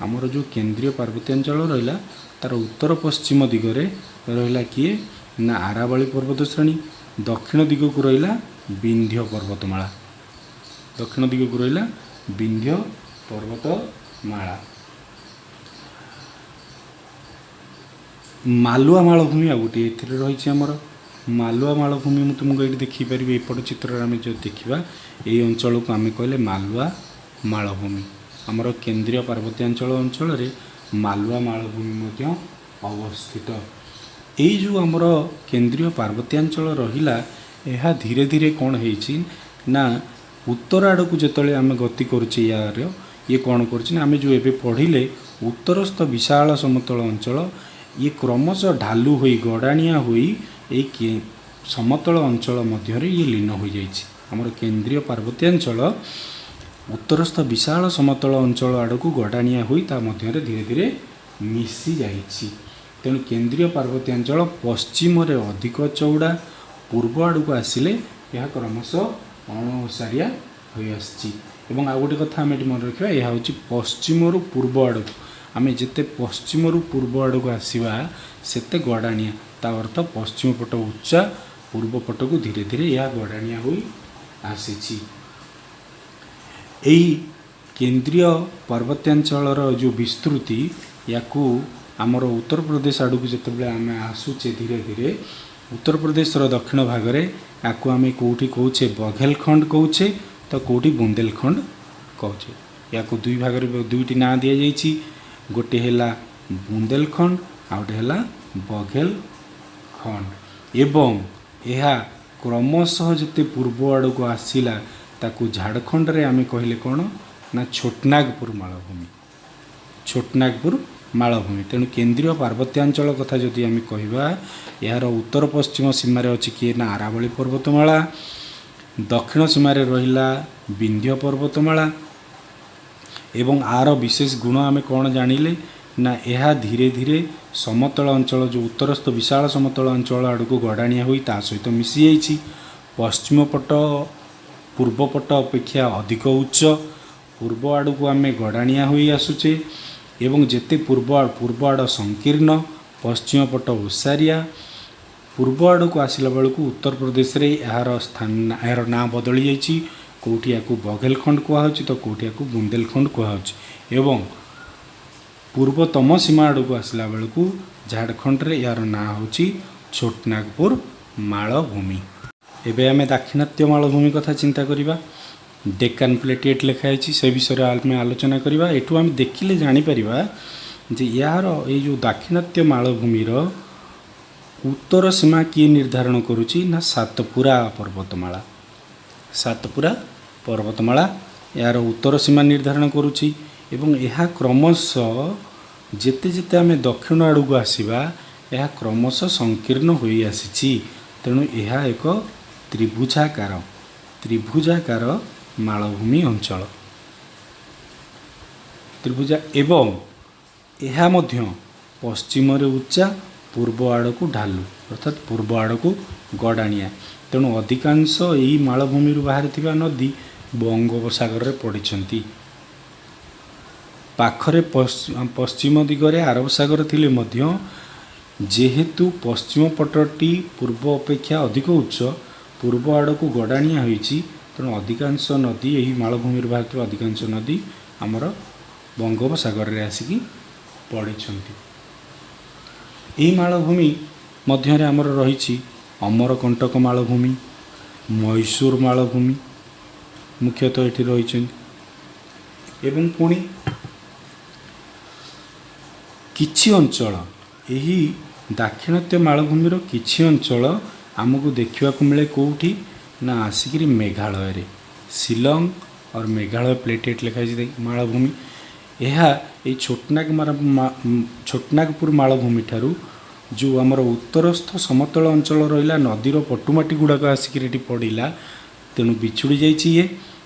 ଆମର ଯେଉଁ କେନ୍ଦ୍ରୀୟ ପାର୍ବତ୍ୟାଞ୍ଚଳ ରହିଲା ତାର ଉତ୍ତର ପଶ୍ଚିମ ଦିଗରେ ରହିଲା କିଏ ନା ଆରାବଳୀ ପର୍ବତ ଶ୍ରେଣୀ। ଦକ୍ଷିଣ ଦିଗକୁ ରହିଲା ବିନ୍ଧ୍ୟ ପର୍ବତମାଳା। ଦକ୍ଷିଣ ଦିଗକୁ ରହିଲା ବିନ୍ଧ୍ୟ ପର୍ବତମାଳା। ମାଲୁଆ ମାଳଭୂମି ଆଉ ଗୋଟିଏ ଏଥିରେ ରହିଛି ଆମର ମାଲୁଆ ମାଳଭୂମି। ମୁଁ ତୁମକୁ ଏଇଠି ଦେଖିପାରିବି, ଏପଟ ଚିତ୍ରରେ ଆମେ ଯଦି ଦେଖିବା, ଏଇ ଅଞ୍ଚଳକୁ ଆମେ କହିଲେ ମାଲୁଆ ମାଳଭୂମି। ଆମର କେନ୍ଦ୍ରୀୟ ପାର୍ବତ୍ୟାଞ୍ଚଳ ଅଞ୍ଚଳରେ ମାଲୁଆ ମାଳଭୂମି ମଧ୍ୟ ଅବସ୍ଥିତ। ଏଇ ଯେଉଁ ଆମର କେନ୍ଦ୍ରୀୟ ପାର୍ବତ୍ୟାଞ୍ଚଳ ରହିଲା, ଏହା ଧୀରେ ଧୀରେ କ'ଣ ହେଇଛି ନା, ଉତ୍ତର ଆଡ଼କୁ ଯେତେବେଳେ ଆମେ ଗତି କରୁଛେ, ୟାର ଇଏ କ'ଣ କରୁଛି ନା, ଆମେ ଯେଉଁ ଏବେ ପଢ଼ିଲେ ଉତ୍ତରସ୍ଥ ବିଶାଳ ସମତଳ ଅଞ୍ଚଳ, ଇଏ କ୍ରମଶଃ ଢାଲୁ ହୋଇ ଗଡ଼ାଣିଆ ହୋଇ ଏଇ ସମତଳ ଅଞ୍ଚଳ ମଧ୍ୟରେ ଇଏ ଲୀନ ହୋଇଯାଇଛି। ଆମର କେନ୍ଦ୍ରୀୟ ପାର୍ବତ୍ୟାଞ୍ଚଳ ଉତ୍ତରସ୍ଥ ବିଶାଳ ସମତଳ ଅଞ୍ଚଳ ଆଡ଼କୁ ଗଡ଼ାଣିଆ ହୋଇ ତା ମଧ୍ୟରେ ଧୀରେ ଧୀରେ ମିଶି ଯାଇଛି। ତେଣୁ କେନ୍ଦ୍ରୀୟ ପାର୍ବତ୍ୟାଞ୍ଚଳ ପଶ୍ଚିମରେ ଅଧିକ ଚଉଡ଼ା, ପୂର୍ବ ଆଡ଼କୁ ଆସିଲେ ଏହା କ୍ରମଶଃ ଅଣଓସାରିଆ ହୋଇଆସିଛି। ଏବଂ ଆଉ ଗୋଟେ କଥା ଆମେ ଏଠି ମନେ ରଖିବା, ଏହା ହେଉଛି ପଶ୍ଚିମରୁ ପୂର୍ବ ଆଡ଼କୁ, ଆମେ ଯେତେ ପଶ୍ଚିମରୁ ପୂର୍ବ ଆଡ଼କୁ ଆସିବା ସେତେ ଗଡ଼ାଣିଆ। ତା ଅର୍ଥ ପଶ୍ଚିମ ପଟ ଉଚ୍ଚା, ପୂର୍ବ ପଟକୁ ଧୀରେ ଧୀରେ ଏହା ଗଡ଼ାଣିଆ ହୋଇ ଆସିଛି। ଏଇ କେନ୍ଦ୍ରୀୟ ପାର୍ବତ୍ୟାଞ୍ଚଳର ଯେଉଁ ବିସ୍ତୃତି, ୟାକୁ ଆମର ଉତ୍ତରପ୍ରଦେଶ ଆଡ଼କୁ ଯେତେବେଳେ ଆମେ ଆସୁଛେ ଧୀରେ ଧୀରେ, ଉତ୍ତରପ୍ରଦେଶର ଦକ୍ଷିଣ ଭାଗରେ ୟାକୁ ଆମେ କେଉଁଠି କହୁଛେ ବଘେଲଖଣ୍ଡ କହୁଛେ ତ କେଉଁଠି ବୁନ୍ଦେଲଖଣ୍ଡ କହୁଛେ। ୟାକୁ ଦୁଇ ଭାଗରେ ଦୁଇଟି ନାଁ ଦିଆଯାଇଛି, ଗୋଟିଏ ହେଲା ବୁନ୍ଦେଲଖଣ୍ଡ, ଆଉ ଗୋଟେ ହେଲା ବଘେଲଖଣ୍ଡ। ଏବଂ ଏହା କ୍ରମଶଃ ଯେତେ ପୂର୍ବ ଆଡ଼କୁ ଆସିଲା, ତାକୁ ଝାଡ଼ଖଣ୍ଡରେ ଆମେ କହିଲେ କ'ଣ ନା ଛୋଟନାଗପୁର ମାଳଭୂମି, ଛୋଟନାଗପୁର ମାଳଭୂମି। ତେଣୁ କେନ୍ଦ୍ରୀୟ ପାର୍ବତ୍ୟାଞ୍ଚଳ କଥା ଯଦି ଆମେ କହିବା, ଏହାର ଉତ୍ତର ପଶ୍ଚିମ ସୀମାରେ ଅଛି କିଏ ନା ଆରାବଳୀ ପର୍ବତମାଳା, ଦକ୍ଷିଣ ସୀମାରେ ରହିଲା ବିନ୍ଧ୍ୟ ପର୍ବତମାଳା। ଏବଂ ଆର ବିଶେଷ ଗୁଣ ଆମେ କ'ଣ ଜାଣିଲେ ନା, ଏହା ଧୀରେ ଧୀରେ ସମତଳ ଅଞ୍ଚଳ, ଯେଉଁ ଉତ୍ତରସ୍ଥ ବିଶାଳ ସମତଳ ଅଞ୍ଚଳ ଆଡ଼କୁ ଗଡ଼ାଣିଆ ହୋଇ ତା ସହିତ ମିଶିଯାଇଛି। ପଶ୍ଚିମ ପଟ ପୂର୍ବ ପଟ ଅପେକ୍ଷା ଅଧିକ ଉଚ୍ଚ, ପୂର୍ବ ଆଡ଼କୁ ଆମେ ଗଡ଼ାଣିଆ ହୋଇ ଆସୁଛେ ଏବଂ ଯେତେ ପୂର୍ବ ଆଡ଼ ସଂକୀର୍ଣ୍ଣ, ପଶ୍ଚିମ ପଟ ଓସାରିଆ। ପୂର୍ବ ଆଡ଼କୁ ଆସିଲା ବେଳକୁ ଉତ୍ତରପ୍ରଦେଶରେ ଏହାର ସ୍ଥାନ, ଏହାର ନାଁ ବଦଳି ଯାଇଛି। କେଉଁଠି ୟାକୁ ବଘେଲଖଣ୍ଡ କୁହାହେଉଛି ତ କେଉଁଠି ୟାକୁ ବୁନ୍ଦେଲଖଣ୍ଡ କୁହାହେଉଛି। ଏବଂ ପୂର୍ବତମ ସୀମା ଆଡ଼କୁ ଆସିଲା ବେଳକୁ ଝାଡ଼ଖଣ୍ଡରେ ଏହାର ନାଁ ହେଉଛି ଛୋଟନାଗପୁର ମାଳଭୂମି। ଏବେ ଆମେ ଦାକ୍ଷିଣାତ୍ୟ ମାଳଭୂମି କଥା ଚିନ୍ତା କରିବା। ଡେକାନ ପ୍ଲେଟିଏଟ୍ ଲେଖା ହେଇଛି, ସେ ବିଷୟରେ ଆମେ ଆଲୋଚନା କରିବା। ଏଠୁ ଆମେ ଦେଖିଲେ ଜାଣିପାରିବା ଯେ ଏହାର ଏଇ ଯେଉଁ ଦାକ୍ଷିଣାତ୍ୟ ମାଳଭୂମିର ଉତ୍ତର ସୀମା କିଏ ନିର୍ଦ୍ଧାରଣ କରୁଛି ନା ସାତପୁରା ପର୍ବତମାଳା। ସାତପୁରା ପର୍ବତମାଳା ଏହାର ଉତ୍ତର ସୀମା ନିର୍ଦ୍ଧାରଣ କରୁଛି। ଏବଂ ଏହା କ୍ରମଶଃ ଯେତେ ଯେତେ ଆମେ ଦକ୍ଷିଣ ଆଡ଼କୁ ଆସିବା, ଏହା କ୍ରମଶଃ ସଂକୀର୍ଣ୍ଣ ହୋଇ ଆସିଛି। ତେଣୁ ଏହା ଏକ ତ୍ରିଭୁଜାକାର ମାଳଭୂମି ଅଞ୍ଚଳ, ତ୍ରିଭୁଜା। ଏବଂ ଏହା ମଧ୍ୟ ପଶ୍ଚିମରେ ଉଚ୍ଚା, ପୂର୍ବ ଆଡ଼କୁ ଢାଲୁ, ଅର୍ଥାତ୍ ପୂର୍ବ ଆଡ଼କୁ ଗଡ଼ାଣିଆ। ତେଣୁ ଅଧିକାଂଶ ଏହି ମାଳଭୂମିରୁ ବାହାରିଥିବା ନଦୀ ବଙ୍ଗୋପସାଗରରେ ପଡ଼ିଛନ୍ତି। ପାଖରେ ପଶ୍ଚିମ ଦିଗରେ ଆରବ ସାଗର ଥିଲେ ମଧ୍ୟ ଯେହେତୁ ପଶ୍ଚିମ ପଟଟି ପୂର୍ବ ଅପେକ୍ଷା ଅଧିକ ଉଚ୍ଚ, ପୂର୍ବ ଆଡ଼କୁ ଗଡ଼ାଣିଆ ହୋଇଛି, ତେଣୁ ଅଧିକାଂଶ ନଦୀ, ଏହି ମାଳଭୂମିରୁ ବାହାରିଥିବା ଅଧିକାଂଶ ନଦୀ ଆମର ବଙ୍ଗୋପସାଗରରେ ଆସିକି ପଡ଼ିଛନ୍ତି। ଏହି ମାଳଭୂମି ମଧ୍ୟରେ ଆମର ରହିଛି ଅମରକଣ୍ଟକ ମାଳଭୂମି, ମହୀଶୂର ମାଳଭୂମି ମୁଖ୍ୟତଃ ଏଠି ରହିଛନ୍ତି। ଏବଂ ପୁଣି କିଛି ଅଞ୍ଚଳ, ଏହି ଦାକ୍ଷିଣାତ୍ୟ ମାଳଭୂମିର କିଛି ଅଞ୍ଚଳ ଆମକୁ ଦେଖିବାକୁ ମିଳେ କେଉଁଠି ନା ଆସିକିରି ମେଘାଳୟରେ, ଶିଲଂ ଅର୍ ମେଘାଳୟ ପ୍ଲେଟେଟ୍ ଲେଖା ହେଇଛି ମାଳଭୂମି। ଏହା ଏଇ ଛୋଟନାଗପୁର ମାଳଭୂମି ଠାରୁ ଯେଉଁ ଆମର ଉତ୍ତରସ୍ଥ ସମତଳ ଅଞ୍ଚଳ ରହିଲା, ନଦୀର ପଟୁମାଟି ଗୁଡ଼ାକ ଆସିକିରି ଏଠି ପଡ଼ିଲା, ତେଣୁ ବିଛୁଡ଼ି ଯାଇଛି ଇଏ।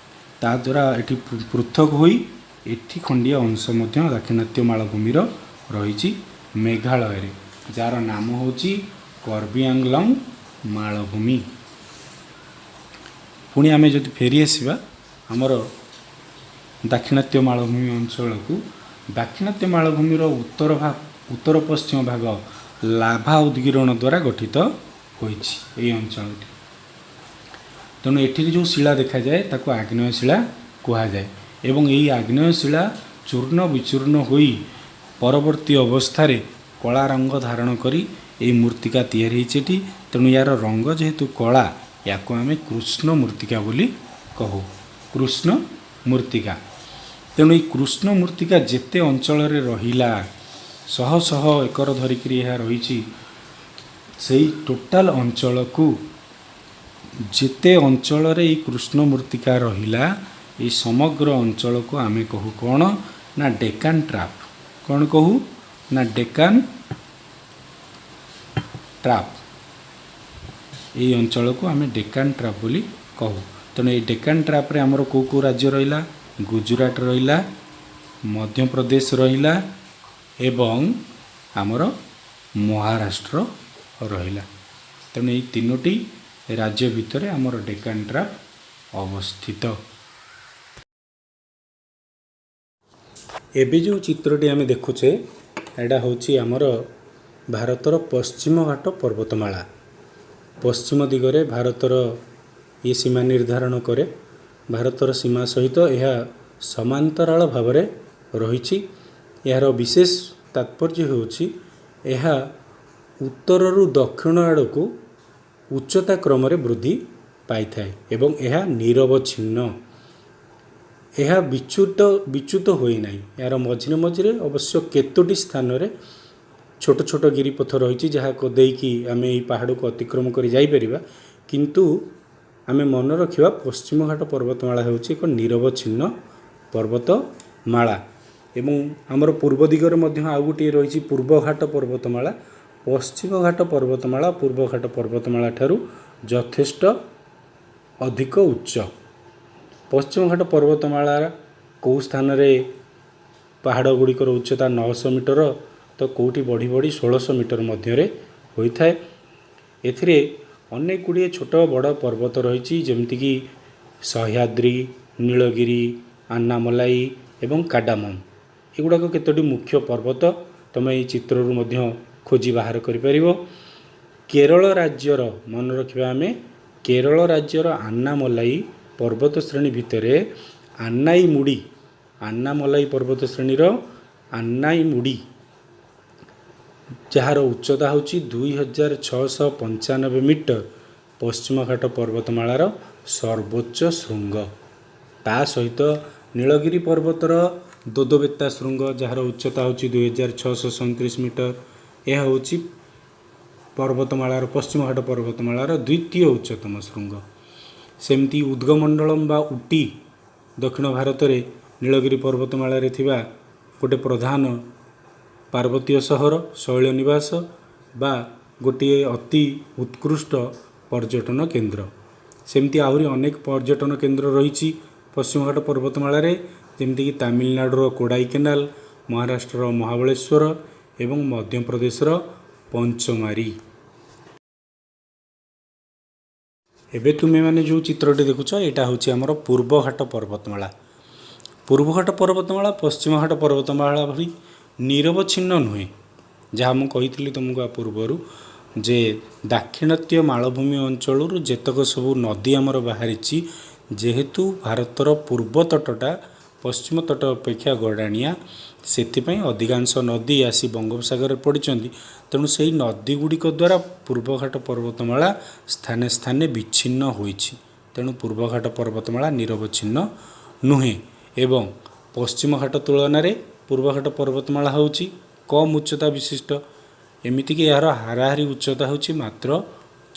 ତା ଦ୍ୱାରା ଏଠି ପୃଥକ ହୋଇ ଏଠି ଖଣ୍ଡିଏ ଅଂଶ ମଧ୍ୟ ଦାକ୍ଷିଣାତ୍ୟ ମାଳଭୂମିର ରହିଛି ମେଘାଳୟରେ, ଯାହାର ନାମ ହେଉଛି କର୍ବି ଆଙ୍ଗଲଙ୍ଗ ମାଳଭୂମି। ପୁଣି ଆମେ ଯଦି ଫେରି ଆସିବା ଆମର ଦାକ୍ଷିଣାତ୍ୟ ମାଳଭୂମି ଅଞ୍ଚଳକୁ, ଦାକ୍ଷିଣାତ୍ୟ ମାଳଭୂମିର ଉତ୍ତର ପଶ୍ଚିମ ଭାଗ ଲାଭା ଉଦ୍ଗୀରଣ ଦ୍ୱାରା ଗଠିତ ହୋଇଛି ଏହି ଅଞ୍ଚଳଟି। ତେଣୁ ଏଠିରେ ଯେଉଁ ଶିଳା ଦେଖାଯାଏ ତାକୁ ଆଗ୍ନେୟ ଶିଳା କୁହାଯାଏ। ଏବଂ ଏହି ଆଗ୍ନେୟ ଶିଳା ଚୂର୍ଣ୍ଣ ବିଚୂର୍ଣ୍ଣ ହୋଇ ପରବର୍ତ୍ତୀ ଅବସ୍ଥାରେ କଳା ରଙ୍ଗ ଧାରଣ କରି ଏଇ ମୂର୍ତ୍ତିକା ତିଆରି ହେଇଛି ଏଠି। ତେଣୁ ୟାର ରଙ୍ଗ ଯେହେତୁ କଳା, ୟାକୁ ଆମେ କୃଷ୍ଣ ମୂର୍ତ୍ତିକା ବୋଲି କହୁ, କୃଷ୍ଣ ମୂର୍ତ୍ତିକା। ତେଣୁ ଏଇ କୃଷ୍ଣ ମୂର୍ତ୍ତିକା ଯେତେ ଅଞ୍ଚଳରେ ରହିଲା, ଶହ ଶହ ଏକର ଧରିକିରି ଏହା ରହିଛି, ସେଇ ଟୋଟାଲ ଅଞ୍ଚଳକୁ, ଯେତେ ଅଞ୍ଚଳରେ ଏଇ କୃଷ୍ଣ ମୂର୍ତ୍ତିକା ରହିଲା, ଏଇ ସମଗ୍ର ଅଞ୍ଚଳକୁ ଆମେ କହୁ କ'ଣ ନା ଡେକାନ ଟ୍ରାପ୍। କ'ଣ କହୁ ନା ଡେକାନ ଟ୍ରାପ୍। ଏଇ ଅଞ୍ଚଳକୁ ଆମେ ଡେକାନ ଟ୍ରାପ୍ ବୋଲି କହୁ। ତେଣୁ ଏଇ ଡେକାନ ଟ୍ରାପ୍ରେ ଆମର କେଉଁ କେଉଁ ରାଜ୍ୟ ରହିଲା? ଗୁଜୁରାଟ ରହିଲା, ମଧ୍ୟପ୍ରଦେଶ ରହିଲା ଏବଂ ଆମର ମହାରାଷ୍ଟ୍ର ରହିଲା। ତେଣୁ ଏଇ ତିନୋଟି ରାଜ୍ୟ ଭିତରେ ଆମର ଡେକାନ ଟ୍ରାପ୍ ଅବସ୍ଥିତ। ଏବେ ଯେଉଁ ଚିତ୍ରଟି ଆମେ ଦେଖୁଛେ, ଏଇଟା ହେଉଛି ଆମର ଭାରତର ପଶ୍ଚିମଘାଟ ପର୍ବତମାଳା। ପଶ୍ଚିମ ଦିଗରେ ଭାରତର ଇଏ ସୀମା ନିର୍ଦ୍ଧାରଣ କରେ। ଭାରତର ସୀମା ସହିତ ଏହା ସମାନ୍ତରାଳ ଭାବରେ ରହିଛି। ଏହାର ବିଶେଷ ତାତ୍ପର୍ଯ୍ୟ ହେଉଛି, ଏହା ଉତ୍ତରରୁ ଦକ୍ଷିଣ ଆଡ଼କୁ ଉଚ୍ଚତା କ୍ରମରେ ବୃଦ୍ଧି ପାଇଥାଏ ଏବଂ ଏହା ନିରବଚ୍ଛିନ୍ନ, ଏହା ବିଚ୍ୟୁତ ହୋଇନାହିଁ। ଏହାର ମଝିରେ ମଝିରେ ଅବଶ୍ୟ କେତୋଟି ସ୍ଥାନରେ ଛୋଟ ଛୋଟ ଗିରିପଥ ରହିଛି, ଯାହାକୁ ଦେଇକି ଆମେ ଏହି ପାହାଡ଼କୁ ଅତିକ୍ରମ କରି ଯାଇପାରିବା। କିନ୍ତୁ ଆମେ ମନେ ରଖିବା, ପଶ୍ଚିମଘାଟ ପର୍ବତମାଳା ହେଉଛି ଏକ ନିରବଚ୍ଛିନ୍ନ ପର୍ବତମାଳା। ଏବଂ ଆମର ପୂର୍ବ ଦିଗରେ ମଧ୍ୟ ଆଉ ଗୋଟିଏ ରହିଛି, ପୂର୍ବଘାଟ ପର୍ବତମାଳା। ପଶ୍ଚିମଘାଟ ପର୍ବତମାଳା ପୂର୍ବଘାଟ ପର୍ବତମାଳା ଠାରୁ ଯଥେଷ୍ଟ ଅଧିକ ଉଚ୍ଚ। ପଶ୍ଚିମଘାଟ ପର୍ବତମାଳା କେଉଁ ସ୍ଥାନରେ ପାହାଡ଼ ଗୁଡ଼ିକର ଉଚ୍ଚତା 900 ମିଟର ତ କେଉଁଠି ବଢ଼ି ବଢ଼ି 1600 ମିଟର ମଧ୍ୟରେ ହୋଇଥାଏ। ଏଥିରେ ଅନେକ ଗୁଡ଼ିଏ ଛୋଟ ବଡ଼ ପର୍ବତ ରହିଛି, ଯେମିତିକି ସହ୍ୟାଦ୍ରି, ନୀଳଗିରି, ଆନ୍ନାମଲାଇ ଏବଂ କାଡାମମ୍। ଏଗୁଡ଼ାକ କେତୋଟି ମୁଖ୍ୟ ପର୍ବତ, ତୁମେ ଏଇ ଚିତ୍ରରୁ ମଧ୍ୟ ଖୋଜି ବାହାର କରିପାରିବ। କେରଳ ରାଜ୍ୟର, ମନେ ରଖିବା ଆମେ, କେରଳ ରାଜ୍ୟର ଆନ୍ନାମଲାଇ ପର୍ବତ ଶ୍ରେଣୀ ଭିତରେ ଆନ୍ନାଇମୁଡ଼ି, ଆନ୍ନାମଲାଇ ପର୍ବତ ଶ୍ରେଣୀର ଆନ୍ନାଇମୁଡ଼ି, ଯାହାର ଉଚ୍ଚତା ହେଉଛି 2695 ମିଟର, ପଶ୍ଚିମଘାଟ ପର୍ବତମାଳାର ସର୍ବୋଚ୍ଚ ଶୃଙ୍ଗ। ତା ସହିତ ନୀଳଗିରି ପର୍ବତର ଦୋଦବେତ୍ତା ଶୃଙ୍ଗ, ଯାହାର ଉଚ୍ଚତା ହେଉଛି 2637 ମିଟର, ଏହା ହେଉଛି ପର୍ବତମାଳାର, ପଶ୍ଚିମଘାଟ ପର୍ବତମାଳାର ଦ୍ୱିତୀୟ ଉଚ୍ଚତମ ଶୃଙ୍ଗ। ସେମିତି ଉଦ୍ଗମଣ୍ଡଳମ ବା ଉଟି, ଦକ୍ଷିଣ ଭାରତରେ ନୀଳଗିରି ପର୍ବତମାଳାରେ ଥିବା ଗୋଟେ ପ୍ରଧାନ ପାର୍ବତୀୟ ସହର, ଶୈଳ ନିବାସ ବା ଗୋଟିଏ ଅତି ଉତ୍କୃଷ୍ଟ ପର୍ଯ୍ୟଟନ କେନ୍ଦ୍ର। ସେମିତି ଆହୁରି ଅନେକ ପର୍ଯ୍ୟଟନ କେନ୍ଦ୍ର ରହିଛି ପଶ୍ଚିମଘାଟ ପର୍ବତମାଳାରେ, ଯେମିତିକି ତାମିଲନାଡ଼ୁର କୋଡ଼ାଇକେନାଲ, ମହାରାଷ୍ଟ୍ରର ମହାବଳେଶ୍ୱର ଏବଂ ମଧ୍ୟପ୍ରଦେଶର ପଞ୍ଚମାରୀ। ଏବେ ତୁମେମାନେ ଯେଉଁ ଚିତ୍ରଟି ଦେଖୁଛ, ଏଇଟା ହେଉଛି ଆମର ପୂର୍ବଘାଟ ପର୍ବତମାଳା। ପୂର୍ବଘାଟ ପର୍ବତମାଳା ପଶ୍ଚିମଘାଟ ପର୍ବତମାଳା ଭଳି ନିରବଚ୍ଛିନ୍ନ ନୁହେଁ। ଯାହା ମୁଁ କହିଥିଲି ତୁମକୁ ଆ ପୂର୍ବରୁ ଯେ ଦାକ୍ଷିଣାତ୍ୟ ମାଳଭୂମି ଅଞ୍ଚଳରୁ ଯେତକ ସବୁ ନଦୀ ଆମର ବାହାରିଛି, ଯେହେତୁ ଭାରତର ପୂର୍ବ ତଟଟା ପଶ୍ଚିମ ତଟ ଅପେକ୍ଷା ଗଡ଼ାଣିଆ, ସେଥିପାଇଁ ଅଧିକାଂଶ ନଦୀ ଆସି ବଙ୍ଗୋପସାଗରରେ ପଡ଼ିଛନ୍ତି। ତେଣୁ ସେଇ ନଦୀ ଗୁଡ଼ିକ ଦ୍ୱାରା ପୂର୍ବଘାଟ ପର୍ବତମାଳା ସ୍ଥାନେ ସ୍ଥାନେ ବିଚ୍ଛିନ୍ନ ହୋଇଛି। ତେଣୁ ପୂର୍ବଘାଟ ପର୍ବତମାଳା ନିରବଚ୍ଛିନ୍ନ ନୁହେଁ ଏବଂ ପଶ୍ଚିମଘାଟ ତୁଳନାରେ ପୂର୍ବଘାଟ ପର୍ବତମାଳା ହେଉଛି କମ୍ ଉଚ୍ଚତା ବିଶିଷ୍ଟ। ଏମିତିକି ଏହାର ହାରାହାରି ଉଚ୍ଚତା ହେଉଛି ମାତ୍ର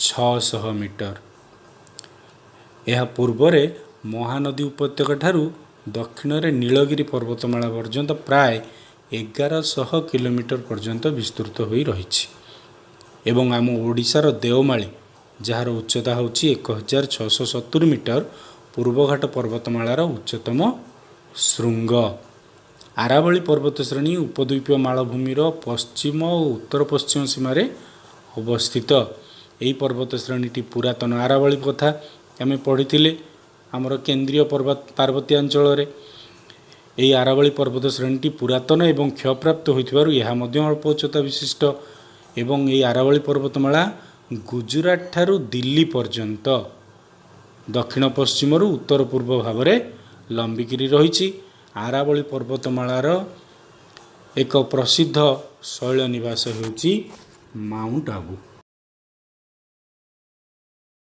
600 ମିଟର। ଏହା ପୂର୍ବରେ ମହାନଦୀ ଉପତ୍ୟକା ଠାରୁ ଦକ୍ଷିଣରେ ନୀଳଗିରି ପର୍ବତମାଳା ପର୍ଯ୍ୟନ୍ତ ପ୍ରାୟ 1100 କିଲୋମିଟର ପର୍ଯ୍ୟନ୍ତ ବିସ୍ତୃତ ହୋଇ ରହିଛି। ଏବଂ ଆମ ଓଡ଼ିଶାର ଦେଓମାଳି, ଯାହାର ଉଚ୍ଚତା ହେଉଛି 1670 ମିଟର, ପୂର୍ବଘାଟ ପର୍ବତମାଳାର ଉଚ୍ଚତମ ଶୃଙ୍ଗ। ଆରାବଳୀ ପର୍ବତ ଶ୍ରେଣୀ ଉପଦ୍ୱୀପୀୟ ମାଳଭୂମିର ପଶ୍ଚିମ ଓ ଉତ୍ତର ପଶ୍ଚିମ ସୀମାରେ ଅବସ୍ଥିତ। ଏହି ପର୍ବତ ଶ୍ରେଣୀଟି ପୁରାତନ ଆରାବଳୀ କଥା ଆମେ ପଢ଼ିଥିଲେ ଆମର କେନ୍ଦ୍ରୀୟ ପାର୍ବତ୍ୟାଞ୍ଚଳରେ। ଏହି ଆରାବଳୀ ପର୍ବତ ଶ୍ରେଣୀଟି ପୁରାତନ ଏବଂ କ୍ଷୟପ୍ରାପ୍ତ ହୋଇଥିବାରୁ ଏହା ମଧ୍ୟ ଅଳ୍ପ ଉଚ୍ଚତା ବିଶିଷ୍ଟ। ଏବଂ ଏହି ଆରାବଳୀ ପର୍ବତମାଳା ଗୁଜୁରାଟ ଠାରୁ ଦିଲ୍ଲୀ ପର୍ଯ୍ୟନ୍ତ ଦକ୍ଷିଣ ପଶ୍ଚିମରୁ ଉତ୍ତର ପୂର୍ବ ଭାବରେ ଲମ୍ବିକିରି ରହିଛି। ଆରାବଳୀ ପର୍ବତମାଳାର ଏକ ପ୍ରସିଦ୍ଧ ଶୈଳ ନିବାସ ହେଉଛି ମାଉଣ୍ଟ ଆବୁ।